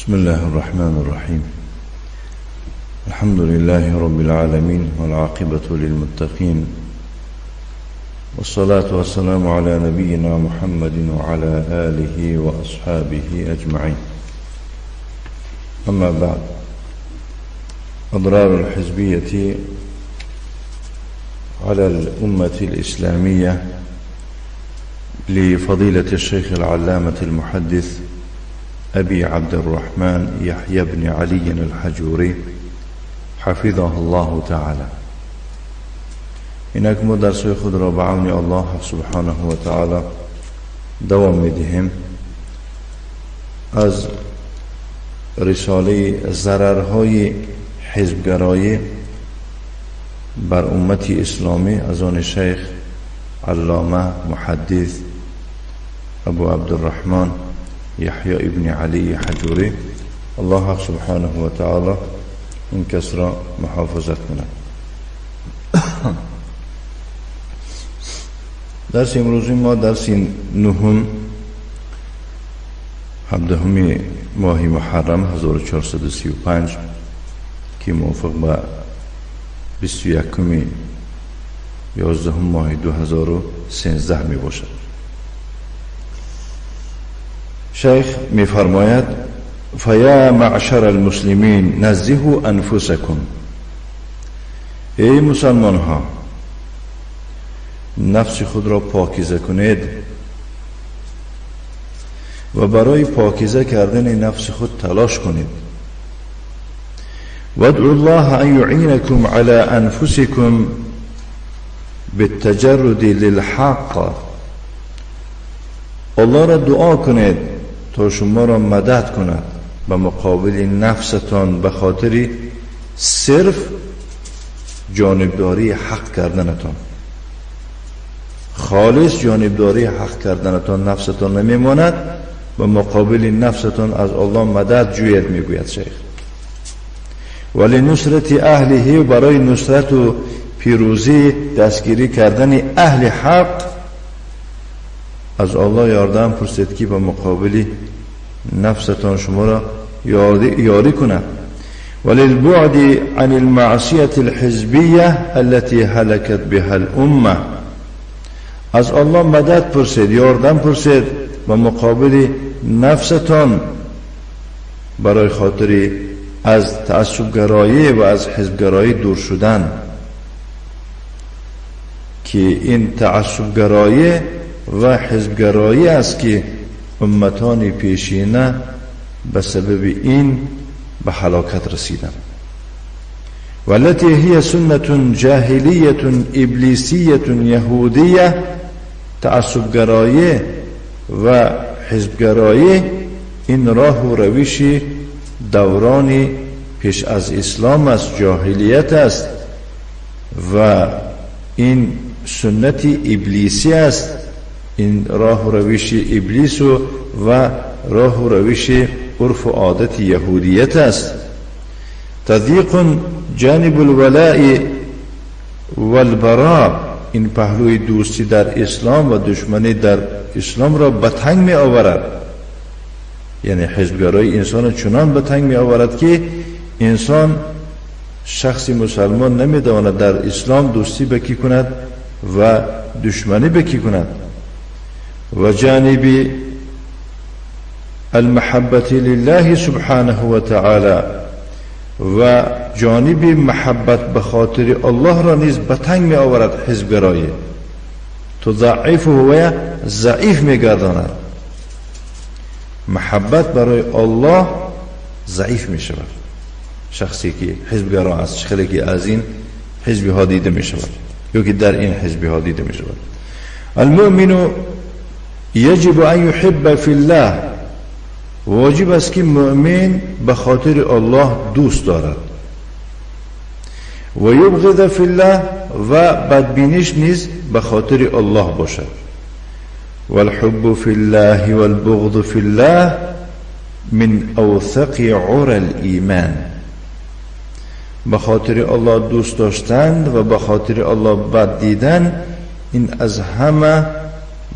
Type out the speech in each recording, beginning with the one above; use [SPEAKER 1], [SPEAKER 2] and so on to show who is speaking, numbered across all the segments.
[SPEAKER 1] بسم الله الرحمن الرحيم. الحمد لله رب العالمين، والعاقبة للمتقين، والصلاة والسلام على نبينا محمد وعلى آله وأصحابه أجمعين. أما بعد، أضرار الحزبية على الأمة الإسلامية لفضيلة الشيخ العلامة المحدث أبي عبد الرحمن يحيى بن علي الحجوري حفظه الله تعالى. اینک ما درس‌های خود را به عون الله سبحانه و تعالی دوام می‌دهیم. از رساله ضررهای حزبگرایی بر امت اسلامی از آن شیخ علامه محدث ابو عبدالرحمن یحیی ابن علی حجوری، الله سبحانه و تعالی این کس را محافظت کند. درس امروزی ما درس نهم، 17 ماه محرم 1435 که موافق به 21 11 ماه 2013 می باشد. شیخ می فرماید: فیا معشر المسلمین نزهوا انفسکم. ای مسلمان ها، نفس خود را پاکیزه کنید و برای پاکیزه کردن نفس خود تلاش کنید. وادعوا الله ان يعينكم على انفسكم بالتجرد للحق. الله را دعا کنید تا شما را مدد کند به مقابل نفستان، به خاطر صرف جانبداری حق کردنتان، خالص جانبداری حق کردنتان نفستان نمیماند، به مقابل نفستان از الله مدد جوید، میگوید شیخ. ولی نصرت اهله، برای نصرت و پیروزی دستگیری کردن اهل حق از الله یاردم پرسید که به مقابل نفستان شما را یاری کند. وللبعد عن المعصیة الحزبیة التي هلكت بها الامه. از الله مدد پرسید، یاردم پرسید به مقابل نفستان برای خاطر از تعصبگرایی و از حزبگرایی دور شدن، که این تعصبگرایی و حزبگرایی است که امتان پیشینه به سبب این به هلاکت رسیدند. والتي هي سنة جاهلیة ابلیسیة یهودیه. تعصبگرایی و حزبگرایی این راه و روش دوران پیش از اسلام است، جاهلیت است و این سنت ابلیسی است. این راه و روش ابلیس و راه و روش عرف و عادت یهودیت است. تضییق جانب الولاء والبراء. این پهلوی دوستی در اسلام و دشمنی در اسلام را به تنگ می آورد. یعنی حزبگرایی انسان چنان به تنگ می آورد که انسان، شخص مسلمان نمی تواند در اسلام دوستی بکی کند و دشمنی بکی کند. و جانب المحبة لله سبحانه و تعالی، و جانب محبت به خاطر الله را نیز به تنگ می آورد حزبگرایی. تضعفه و ضعیف می گرداند. محبت برای الله ضعیف می شود. شخصی که حزبگرا است، خیلی که از این حزبی ها دیده می شود یا که در این حزبی ها دیده می شود. المؤمن یجب ان یحب فی الله. واجب است که مؤمن به خاطر الله دوست دارد. و یبغض فی الله، و بدبینیش نیز به خاطر الله باشد. والحب فی الله والبغض فی الله من اوثق عرى الایمان. به خاطر الله دوست داشتن و به خاطر الله بد دیدن، این از همه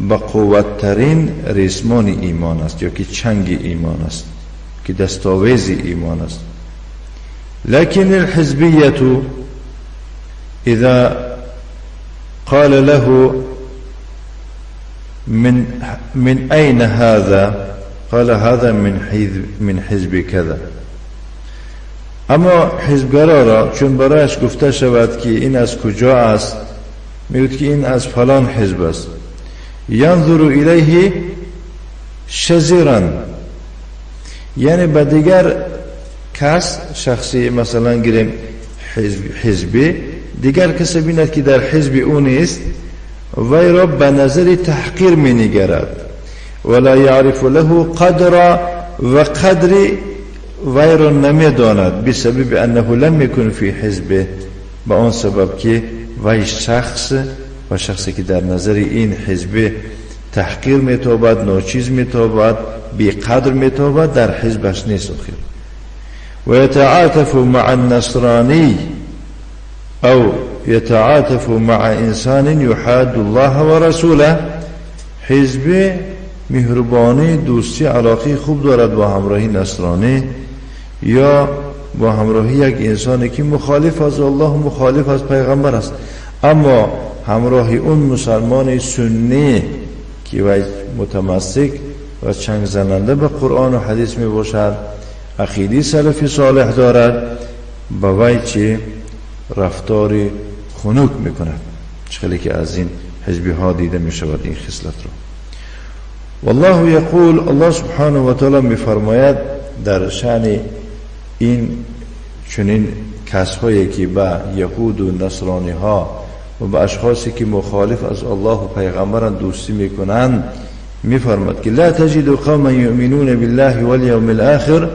[SPEAKER 1] به قوتترین ریسمان ایمان است یا که چنگ ایمان است. که دستاویز ایمان است. لكن الحزبية إذا قال له من أين هذا؟ قال هذا من حزب كذا. اما حزبگرا را چون برایش گفته شود که این از کجا است، میگوید که این از فلان حزب است. ینظر الیه شزیرا، یعنی به دیگر کس شخصی مثلا گیریم حزبی، دیگر کسی بیند که در حزب او نیست، وی را به نظر تحقیر می نگرد. ولا یعرف له قدر و قدر وی را نمیداند، بسبب انه لم یکن فی حزبه، به آن سبب که وی شخص و شخصی که در نظر این حزب تحقیر میتابد، ناچیز میتابد، بی قدر میتابد، در حزبش نیست. و یتعاطف مع النصرانی او یتعاطف مع انسان یحاد الله و رسوله. حزب مهربانی، دوستی، علاقه خوب دارد با همراهی نصرانی یا با همراهی یک انسانی که مخالف از الله و مخالف از پیغمبر است، اما همراهی اون مسلمان سنی که وی متمسک و چنگ زننده به قرآن و حدیث می باشد، عقیده سلفی صالح دارد، با وی چه رفتار خنک میکند، چخلی که از این حزبی ها دیده می شود این خصلت را. والله یقول، الله سبحانه و تعالی می فرماید در شأن این چنین کسهایی که به یهود و نصرانی ها و به اشخاصی که مخالف از الله و پیغمبران دوستی میکنند، میفرماد که لا تجد قوما یؤمنون بالله والیوم الاخر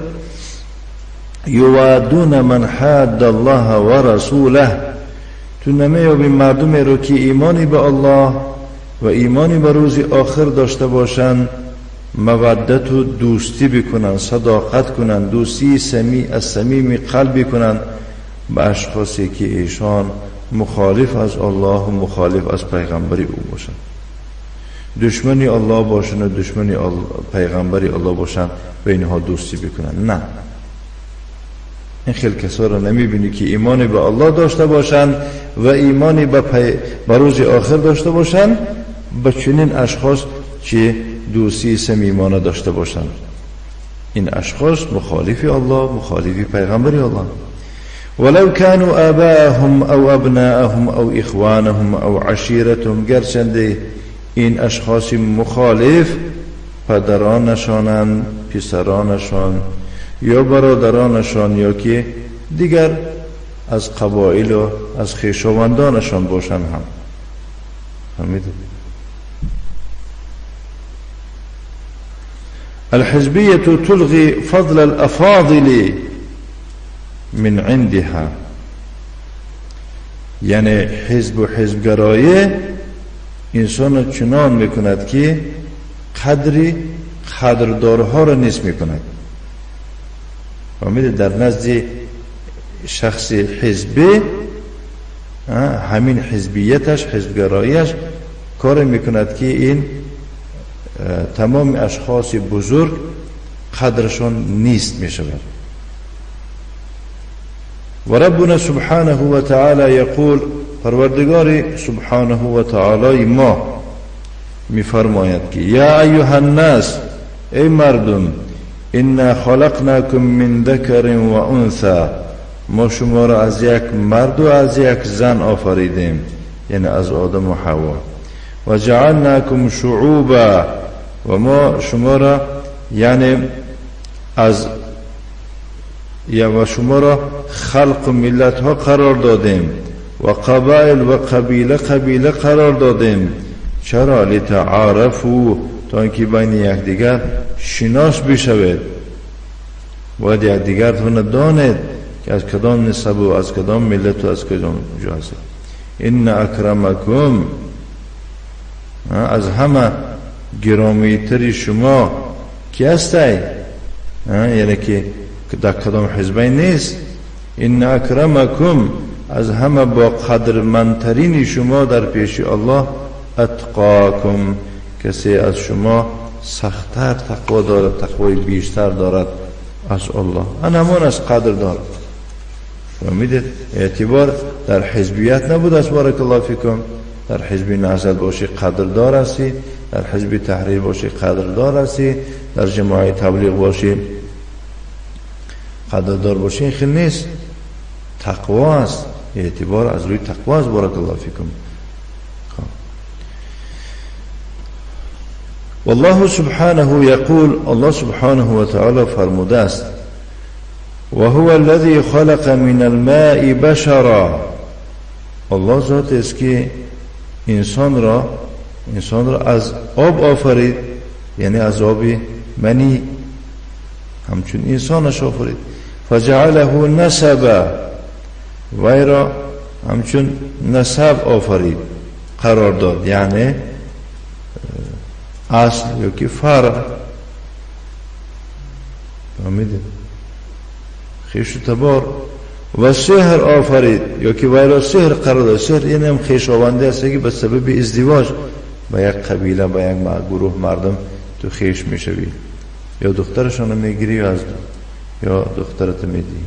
[SPEAKER 1] یوادون من حاد الله و رسوله. تو نمیابی مردم رو که ایمانی به الله و ایمانی به روز آخر داشته باشند، مودت و دوستی بکنن، صداقت کنن، دوستی از صمیم قلب بکنن به اشخاصی که ایشان مخالف از الله و مخالف از پیغمبر او باشند، دشمنی الله باشند و دشمنی پیغمبر الله باشند، به اینها دوستی بکنن. نه، این خیلی کسا را نمیبینی که ایمانی به الله داشته باشند و ایمانی به روز آخر داشته باشند، به چنین اشخاص که دوستی صمیمانه داشته باشند. این اشخاص مخالف الله، مخالف پیغمبر الله. ولو كانوا آباءهم او ابناءهم او اخوانهم او عشیرتهم، گرچند این اشخاص مخالف پدرانشانند، پسرانشان یا برادرانشان یا که دیگر از قبایل و از خویشاوندانشان باشند هم. فهمیدید؟ الحزبية تلغي فضل الأفاضل من عندها، یعنی حزب و حزبگرایی انسان چنان میکند که قدری قدردارها را نیست میکند. فهمیدید؟ در نزد شخص حزبی همین حزبیتش، حزبگراییش کار میکند که این تمام اشخاص بزرگ قدرشان نیست میشود. و ربنا سبحانه و تعالی یقول، پروردگار سبحانه و تعالی ما میفرماید که یا ایها الناس، ای مردم، انا خلقناکم من ذکر و انثی، ما شما را از یک مرد و از یک زن آفریدیم، یعنی از آدم و حوا. و جعلناکم شعوبا، و ما شما را یعنی از یا و شما را خلق و ملت ها قرار دادیم، و قبایل و قبیله قبیله قرار دادیم. چرا؟ لتعارفوا، تا اینکه بین یکدیگر شناس بشوید. باید یکدیگرتون دانید که از کدام نسب و از کدام ملت و از کدام جا هستید. ان اکرمکم، از همه گرامیتر شما کی هستی؟ یعنی که در کدام حزبی نیست. ان اکرمکم، از همه با قدرمندترین شما در پیش الله، اتقاکم، کسی از شما سختتر تقوا دارد، تقوای بیشتر دارد، از الله. ان همان از قدردار. فهمیدید؟ اعتبار در حزبیت نبود است بارک الله فیکم. در حزب نهضت باشی قدردار هستی، در حزب تحریر باشی قدردار هستی، در جماعه تبلیغ باشی قدردار باشی. این خیلی نیست، تقوا است. اعتبار از روی تقوا است بارک الله فیکم. والله سبحانه یقول، الله سبحانه و تعالی فرموده است وهو الذي خلق من الماء بشرا. الله ذات است که انسان را از آب آفرید، یعنی از آب منی همچون انسانش آفرید. فجعله نسبا، وی را همچون نسب آفرید، قرار داد، یعنی اصل یا که فرع. فهمیدید؟ خویش و تبار. و سحر آفرید یا که وی را سحر قرار داد. سحر یعنی هم خویشاوندی است که به سبب ازدواج با یک قبیله، با یک گروه مردم تو خویش میشوی، یا دخترشان رو میگیری یا دخترت میدی.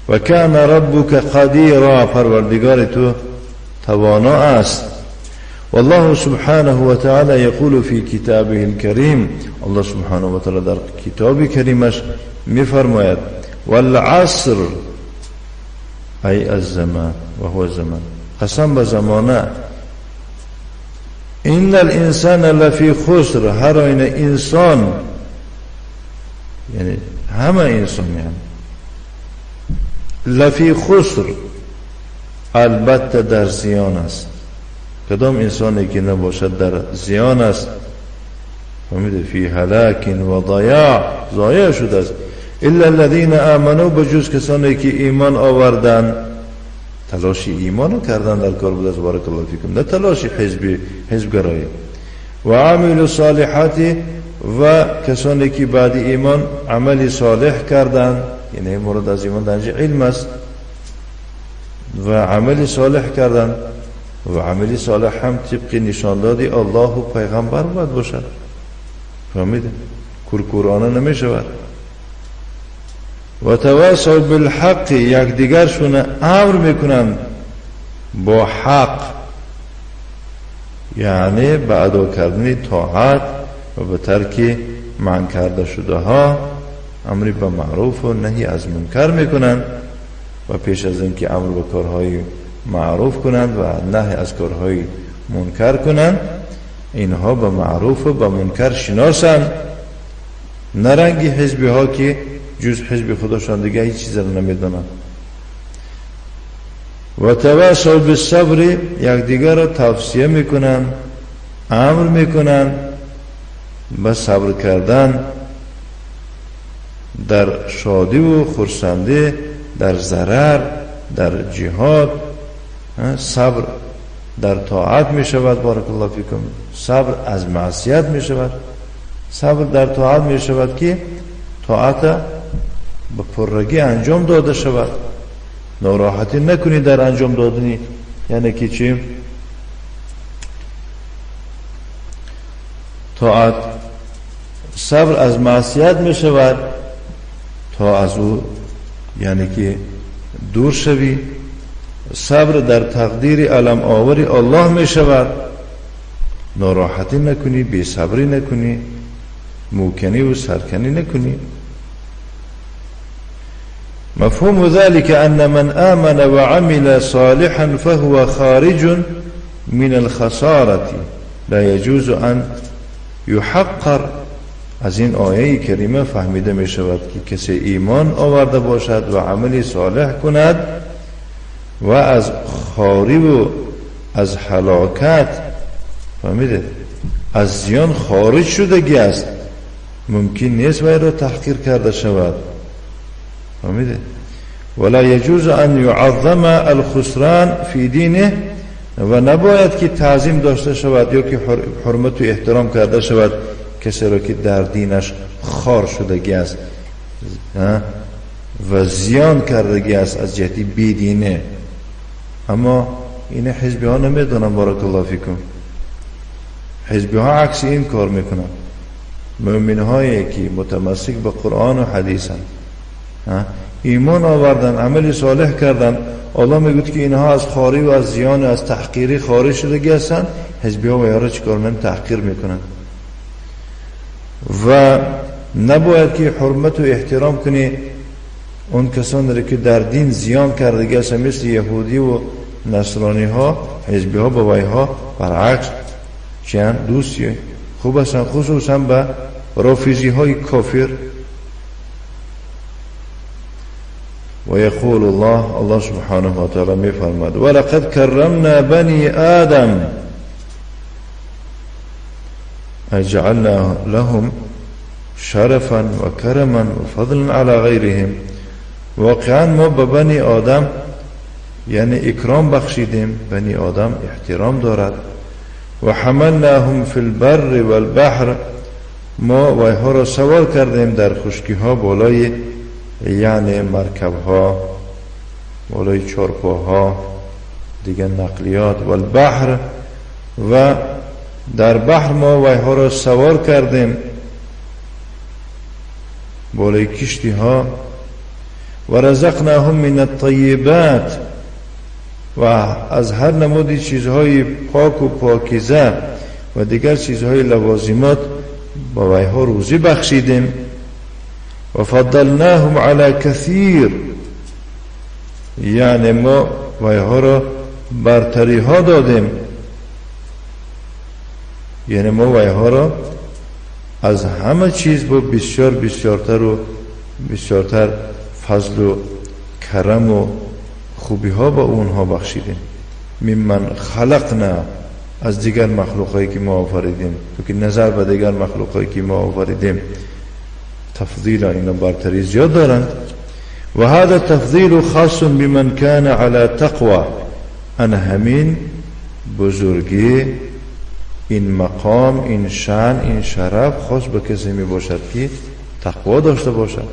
[SPEAKER 1] و کان ربک قدیرا، پروردگار تو توانا است. والله سبحانه وتعالى يقول في كتابه الكريم، الله سبحانه وتعالى در کتاب کریمش میفرماید والعصر ای الزمان وهو الزمان، قسم به زمانه. ان الانسان لفی خسر، هر آینه انسان، یعنی همه انسان، یعنی لفی خسر، البته در زیان است. کدام انسانی که نباشد در زیان است. فهمیده؟ فی هلاک و ضیاع، ضایع شده است. الا الذین آمنوا، بجز کسانی که ایمان آوردن، تلاش ایمان کردن در کار بود است بارک الله فیکم، نه تلاش حزب گرایی. و عملوا الصالحات، و کسانی که بعد ایمان عمل صالح کردن، یعنی مراد از ایمان در علم است، و عمل صالح کردن. و عمل صالح هم طبق نشانداد الله و پیغمبر باید باشد. فهمیده؟ کورکورانه نمی شود. و تواصوا بالحق، یکدیگرشون امر میکنند با حق، یعنی به ادا کردن طاعت و به ترک منع کرده شده ها، امری به معروف و نهی از منکر میکنند و پیش از اینکه امر به کارهای معروف کنند و نهی از کارهای منکر کنند، اینها به معروف و به منکر شناسند. نرنگی حزبی ها که جز حزب خودشان دیگه هیچ چیز را نمیدانند. و تواصوا بالصبر، یکدیگر را توصیه میکنند، امر میکنند به صبر کردن در شادی و خرسندی، در ضرر، در جهاد. صبر در طاعت می شود بارک الله فیکم، صبر از معصیت می شود، صبر در طاعت می شود که طاعت به پرگی انجام داده شود، ناراحتی نکنی در انجام دادنی، یعنی که چی؟ طاعت. صبر از معصیت می شود تا از او یعنی که دور شوی. صبر در تقدیر علم آوری الله می شود، ناراحتی نکنی، بی صبری نکنی، موکنی و سرکنی نکنی. مفهوم ذلك أن من آمن وعمل صالحا فهو خارج من الخسارة لا يجوز أن يحقر. از این آیه کریمه فهمیده می شود که کسی ایمان آورده باشد و عمل صالح کند و از خاری و از هلاکت، فهمیده، از زیان خارج شدگی است، ممکن نیست وی را تحقیر کرده شود. فهمیده؟ ولا يجوز ان يعظم الخسران في دینه، و نباید که تعظیم داشته شود یا که حرمت و احترام کرده شود کسی را که در دینش خار شدگی است و زیان کردگی است از جهتی بیدینه. اما این حزبی ها نمیدونن بارک الله فیکم، حزبی ها عکس این کار میکنن. مؤمن هایی که متمسک به قرآن و حدیثند، ایمان آوردن، عمل صالح کردن، الله میگوید که اینها از خاری و از زیان و از تحقیری خارج شدگی هستند. حزبی ها و یارا چیکار میکنن؟ تحقیر میکنن. و نباید که حرمت و احترام کنی اون کسانی را که در دین زیان کردگی هستند، مثل یهودی و نصرانی ها. حزبی ها با ویها برعکس چیان دوستی خوب هستند، خصوصا به رافضی های کافر. و یقول الله، الله سبحانه و تعالی می فرماد ولقد کرمنا بنی آدم اجعلنا لهم شرفا و کرما و فضلا على غیرهم. واقعا ما به بنی آدم یعنی اکرام بخشیدیم، بنی آدم احترام دارد. و حملناهم فی البر والبحر، ما ویها را سوار کردیم در خشکی ها بالای یعنی مرکب ها، بالای چارپاها، دیگه نقلیات، و البحر، و در بحر ما ویها را سوار کردیم بالای کشتی ها. و رزقناهم من الطیبات، و از هر نمودی چیزهای پاک و پاکیزه و دیگر چیزهای لوازمات با ویها روزی بخشیدیم. و فضلناهم علی کثیر، یعنی ما ویها را برتری ها دادیم، یعنی ما ویها را از همه چیز با بسیار بسیارتر و بسیارتر فضل و کرم و خوبی ها با اونها بخشیدیم. ممن خلقنا، از دیگر مخلوق هایی که ما آفریدیم، تو که نظر به دیگر مخلوق هایی که ما آفریدیم تفضیل اینا برتری زیاد دارند. و هذا تفضیل خاص بمن كان على تقوى، ان همین بزرگی، این مقام، این شان، این شرف خاص به کسی می باشد که تقوا داشته باشد.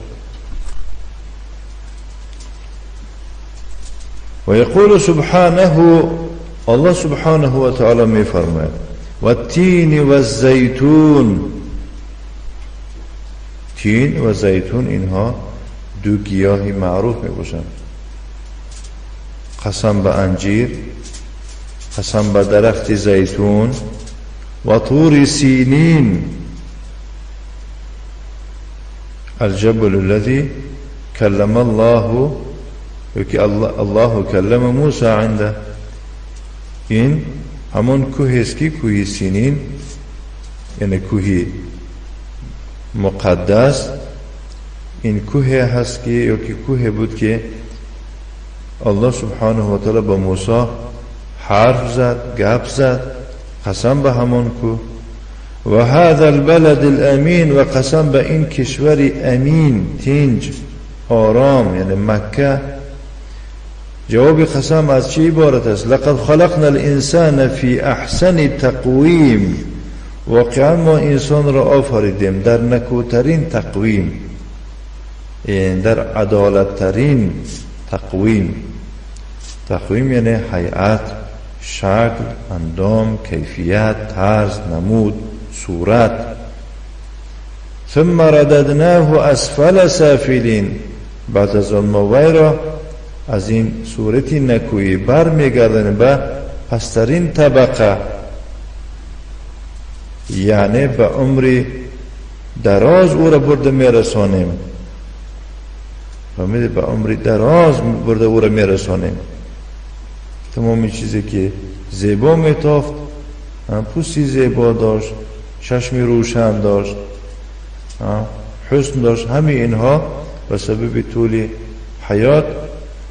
[SPEAKER 1] و یقول سبحانه، الله سبحانه و تعالی می فرماید والتین والزیتون. تین و زیتون اینها دو گیاهی معروف می باشند. قسم به انجیر، قسم به درخت زیتون، و طور سینین، الجبل الذي كلم الله، الله کلم موسی عنده. این همون کوه است که کوه سینین، یعنی کوه مقدس. این کوه هست که یا که کوه بود که الله سبحانه و تعالی با موسی حرف زد، گپ زد، قسم به همان کوه. و هذا البلد الامین، و قسم به این کشور امین، تینج، آرام، یعنی مکه. جواب قسم از چه عبارت است؟ لقد خلقنا الانسان فی احسن تقویم، واقعا ما انسان را آفریدیم در نکوترین تقویم، در عدالتترین تقویم. تقویم یعنی هیئت، شکل، اندام، کیفیت، طرز، نمود، صورت. ثم رددناه اسفل سافلین، بعد از آن ما وی را از این صورت نکویی بر میگردانیم به پسترین طبقه، یعنی به عمر دراز او را برده میرسانیم. فهمیدی؟ به عمر دراز برده او را میرسانیم. تمام چیزی که زیبا میتافت، پوستی زیبا داشت، چشمی روشن داشت، حسن داشت، همه اینها به سبب طول حیات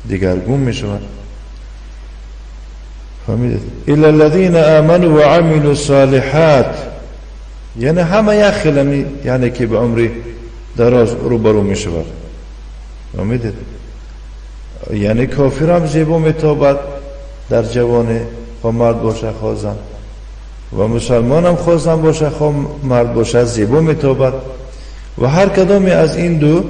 [SPEAKER 1] دیگرگون میشود. فهمیدید؟ الا الذين آمنوا وعملوا الصالحات، یعنی همه یک خلمی، یعنی که به عمر دراز روبرو میشود. فهمیدید؟ یعنی کافر هم زیبا میتابد در جوانه، خواه مرد باشه خواه زن، و مسلمان هم خواه زن باشه خواه مرد باشه زیبا میتابد. و هر کدامی از این دو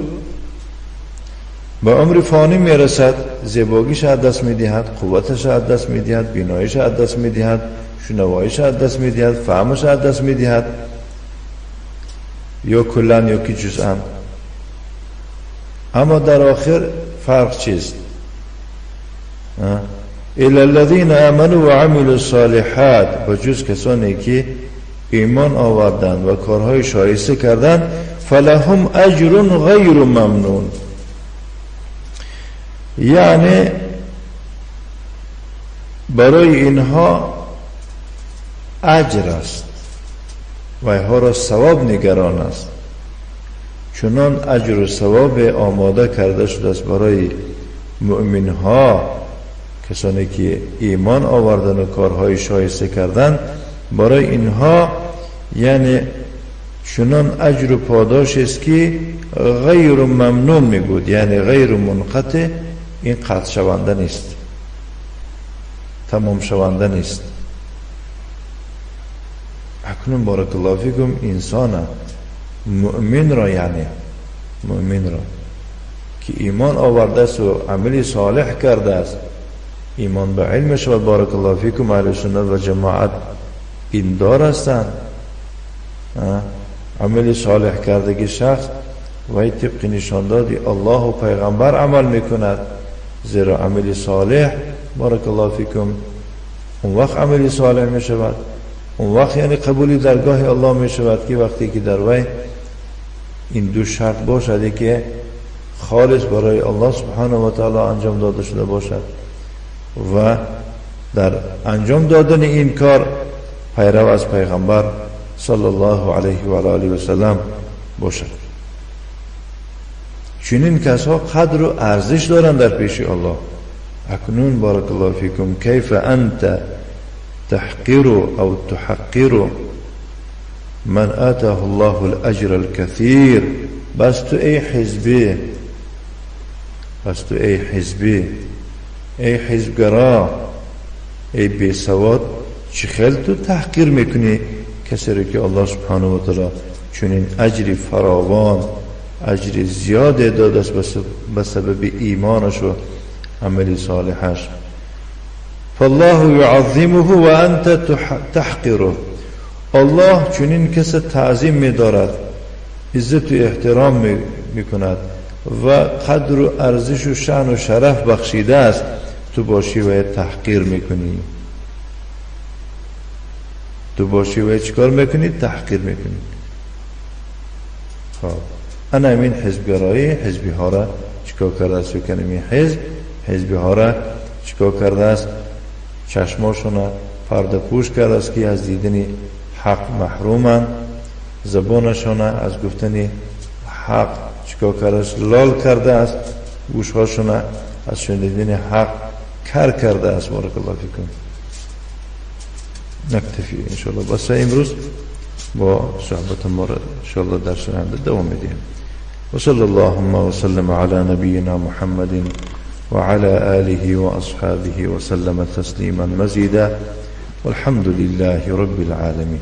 [SPEAKER 1] به عمر فانی میرسد، زیباگیش از دست میدهد، قوتش از دست میدهد، بیناییش از دست میدهد، شنواییش از دست میدهد، فهمش از دست میدهد. یا کلا یا که جزءا. اما در آخر فرق چیست؟ الا الذين آمنوا وعملوا الصالحات، با جز کسانی که ایمان آوردند و کارهای شایسته کردند، فلهم اجر غیر ممنون. یعنی برای اینها اجر است و اینها را ثواب نگران است. چنان اجر و ثواب آماده کرده شده است برای مؤمن ها، کسانی که ایمان آوردن و کارهای شایسته کردن، برای اینها یعنی چنان اجر و پاداش است که غیر ممنون میگود، یعنی غیر منقطع، این قطع شونده نیست، تمام شونده نیست. اکنون بارک الله فیکم انسان مؤمن را، یعنی مؤمن را که ایمان آورده است و عمل صالح کرده است، ایمان به علم شود، بارک الله فیکم اهل سنت و جماعت این دار هستند. عمل صالح کردگی شخص وی طبق نشانداد الله و پیغمبر عمل میکند، زیرا عمل صالح بارک الله فیکم اون وقت عمل صالح میشود، اون وقت یعنی قبولی درگاه الله میشود که وقتی که در وی این دو شرط باشد که خالص برای الله سبحانه و تعالی انجام داده شده باشد و در انجام دادن این کار پیرو از پیغمبر صلی الله علیه و آله و سلم باشد. چنین کسها قدر و ارزش دارند در پیش الله. اکنون بارک الله فیکم کیف انت تحقیر او تحقیر من آتاه الله الاجر الكثیر. بس تو ای حزبی، بس تو ای حزبی، ای حزبگرا، ای بی سواد، چه خیلی تو تحقیر میکنی کسی رو که الله سبحانه و تعالی چنین اجر فراوان، اجر زیاد داده است به سبب ایمانش و عمل صالحش. فالله يعظمه و انت تحقره. الله چنین کس تعظیم می‌دارد، عزت و احترام میکند و قدر و ارزش و شأن و شرف بخشیده است، تو باشی و تحقیر میکنی. تو باشی و چیکار میکنی؟ تحقیر میکنی. خب انا این حزبگرایی، حزبی ها را چیکار کرده است؟ کنیم حزب، حزبی ها را چیکار کرده است؟ چشماشون پرده پوش کرده است که از دیدن حق محرومند، زبانشان از گفتن حق چیکار کرده است؟ لال کرده است، گوشهاشون از شنیدن حق کر کرده است. بارک الله فیکم. نکتفی انشاءالله. بس امروز با صحبت ما را انشاءالله در آینده دوام میدیم. و صلی اللهم وسلم علی نبینا محمد وعلى آله وأصحابه وسلم تسليما مزيدا والحمد لله رب العالمين.